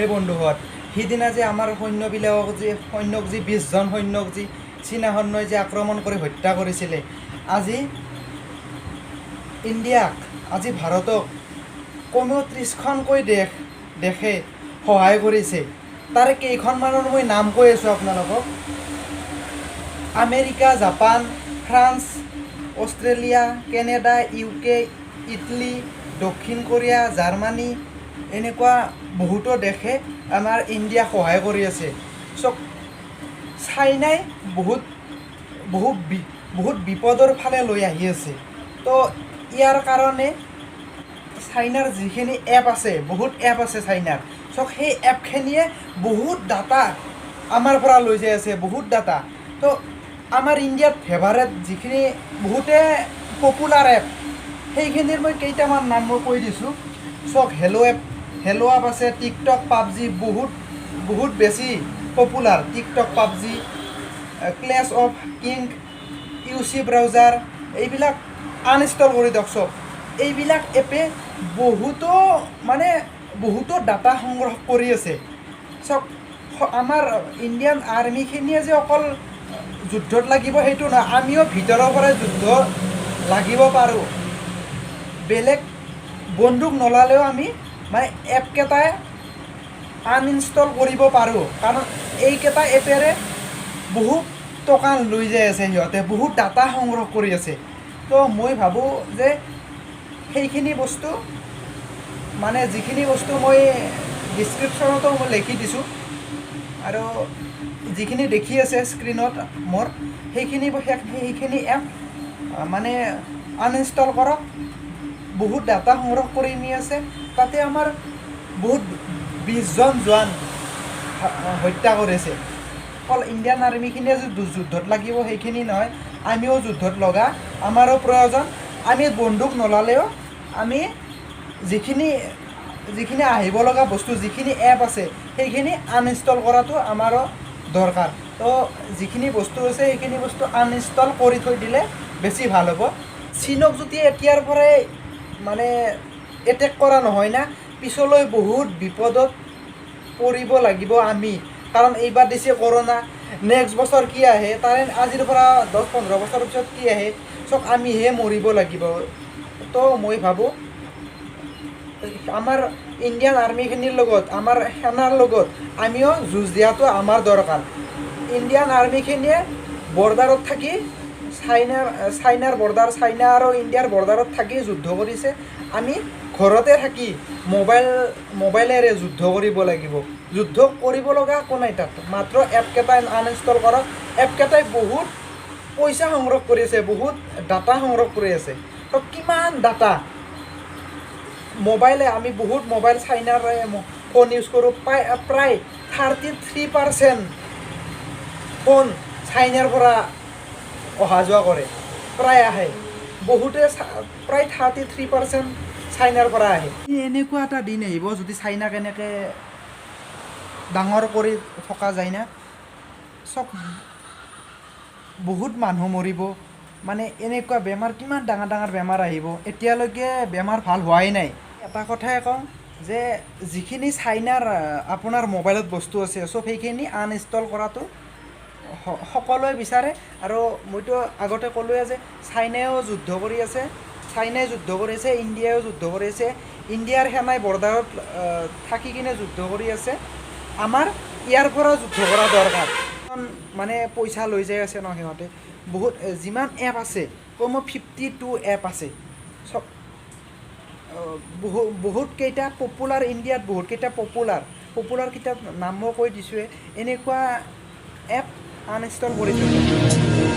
হে বন্ধুহঁত, সিদিনা যে আমাৰ সৈন্যবিলাকক যে সৈন্যক যে 20জন সৈন্যক যে চীনা সৈন্যই যে আক্ৰমণ কৰি হত্যা কৰিছিলে, আজি ইণ্ডিয়াক, আজি ভাৰতক কমেও 30খনকৈ দেশে সহায় কৰিছে। তাৰে কেইখনমানৰ মই নাম কৈ আছোঁ আপোনালোকক। America, Japan, France, Australia, Canada, UK, Italy, দক্ষিণ কোৰিয়া, জাৰ্মানী, এনেকুৱা বহুতো দেশে আমাৰ ইণ্ডিয়াক সহায় কৰি আছে। চ' চাইনাই বহুত বহুত বহুত বিপদৰ ফালে লৈ আহি আছে। তো ইয়াৰ কাৰণে চাইনাৰ যিখিনি এপ আছে, বহুত এপ আছে চাইনাৰ, চ' সেই এপখিনিয়ে বহুত ডাটা আমাৰ পৰা লৈ যাই আছে, বহুত ডাটা। তো আমাৰ ইণ্ডিয়াত ফেভাৰেট যিখিনি বহুতে পপুলাৰ এপ, সেইখিনিৰ মই কেইটামান নাম মই কৈ দিছোঁ। চাওক, হেল্ল' এপ, হেল্ল' এপ আছে, টিকটক, পাবজি, বহুত বহুত বেছি popular. TikTok, PUBG, clash of king, UC browser, এইবিলাক আনইনষ্টল কৰি দিয়ক চব। এইবিলাক এপে বহুতো মানে বহুতো ডাটা সংগ্ৰহ কৰি আছে। চাওক, আমাৰ ইণ্ডিয়ান আৰ্মিখিনিয়ে যে অকল যুদ্ধত লাগিব সেইটো নহয়, আমিও ভিতৰৰ পৰাই যুদ্ধ লাগিব পাৰোঁ। বেলেগ বন্দুক নলালেও আমি মানে এপকেইটাই আনইনষ্টল কৰিব পাৰোঁ, কাৰণ এইকেইটা এপেৰে বহুত টকা লৈ যাই আছে সিহঁতে, বহুত ডাটা সংগ্ৰহ কৰি আছে। তো মই ভাবোঁ যে সেইখিনি বস্তু, মানে যিখিনি বস্তু মই ডিছক্ৰিপশ্যনতো মই লিখি দিছোঁ আৰু যিখিনি দেখি আছে স্ক্ৰীণত মোৰ, সেইখিনি এপ মানে আনইনষ্টল কৰক। বহুত ডাটা সংগ্ৰহ কৰি নি আছে। তাতে আমাৰ বহুত 20জন জোৱান হত্যা কৰিছে। অকল ইণ্ডিয়ান আৰ্মিখিনিয়ে যে যুদ্ধত লাগিব সেইখিনি নহয়, আমিও যুদ্ধত লগা আমাৰো প্ৰয়োজন। আমি বন্দুক নলালেও আমি যিখিনি যিখিনি আহিব লগা বস্তু, যিখিনি এপ আছে, সেইখিনি আনইনষ্টল কৰাটো আমাৰো দৰকাৰ। তো যিখিনি বস্তু আছে, সেইখিনি বস্তু আনইনষ্টল কৰি থৈ দিলে বেছি ভাল হ'ব। চীনক যদি এতিয়াৰ পৰাই মানে এটেক কৰা নহয় না, পিছলৈ বহুত বিপদত পৰিব লাগিব আমি। কাৰণ এইবাৰ দিছে কৰোণা, নেক্সট বছৰ কি আহে, তাৰে আজিৰ পৰা 10-15 বছৰৰ পিছত কি আহে, চব আমিহে মৰিব লাগিব। তো মই ভাবোঁ, আমাৰ ইণ্ডিয়ান আৰ্মিখিনিৰ লগত, আমাৰ সেনাৰ লগত আমিও যুঁজ দিয়াটো আমাৰ দৰকাৰ। ইণ্ডিয়ান আৰ্মিখিনিয়ে বৰ্ডাৰত থাকি, চাইনাৰ চাইনাৰ বৰ্ডাৰ, চাইনা আৰু ইণ্ডিয়াৰ বৰ্ডাৰত থাকি যুদ্ধ কৰিছে। আমি ঘৰতে থাকি মোবাইলেৰে যুদ্ধ কৰিব লাগিব। যুদ্ধ কৰিব লগা একো নাই তাত, মাত্ৰ এপকেইটা আনইনষ্টল কৰক। এপকেইটাই বহুত পইচা সংগ্ৰহ কৰি আছে, বহুত ডাটা সংগ্ৰহ কৰি আছে। তো কিমান ডাটা মোবাইলে, আমি বহুত মোবাইল, চাইনাৰ ফোন ইউজ কৰোঁ। প্ৰায় প্ৰায় 33% ফোন চাইনাৰ পৰা অহা যোৱা কৰে, প্ৰায় আহে বহুতে, প্ৰায় 33% চাইনাৰ পৰা আহে। এনেকুৱা এটা দিন আহিব, যদি চাইনাক এনেকৈ ডাঙৰ কৰি থকা যায় না, চব বহুত মানুহ মৰিব। মানে এনেকুৱা বেমাৰ, কিমান ডাঙৰ ডাঙৰ বেমাৰ আহিব, এতিয়ালৈকে বেমাৰ ভাল হোৱাই নাই। এটা কথাই কওঁ যে যিখিনি চাইনাৰ আপোনাৰ মোবাইলত বস্তু আছে, চব সেইখিনি আনইনষ্টল কৰাটো সকলোৱে বিচাৰে। আৰু মইতো আগতে ক'লোৱে যে চাইনাইও যুদ্ধ কৰি আছে, চাইনাই যুদ্ধ কৰি আছে, ইণ্ডিয়াইও যুদ্ধ কৰি আছে। ইণ্ডিয়াৰ সেনাই বৰ্ডাৰত থাকি কিনে যুদ্ধ কৰি আছে। আমাৰ ইয়াৰ পৰা যুদ্ধ কৰা দৰকাৰ। কাৰণ মানে পইচা লৈ যাই আছে ন সিহঁতে বহুত। যিমান এপ আছে, কমেও 52 এপ আছে। চব বহুত কেইটা পপুলাৰ, ইণ্ডিয়াত বহুত কেইটা পপুলাৰ পপুলাৰ কিতাপ নাম মই কৈ দিছোঁৱে। এনেকুৱা এপ আনইনষ্টল কৰি থৈ দিয়ক।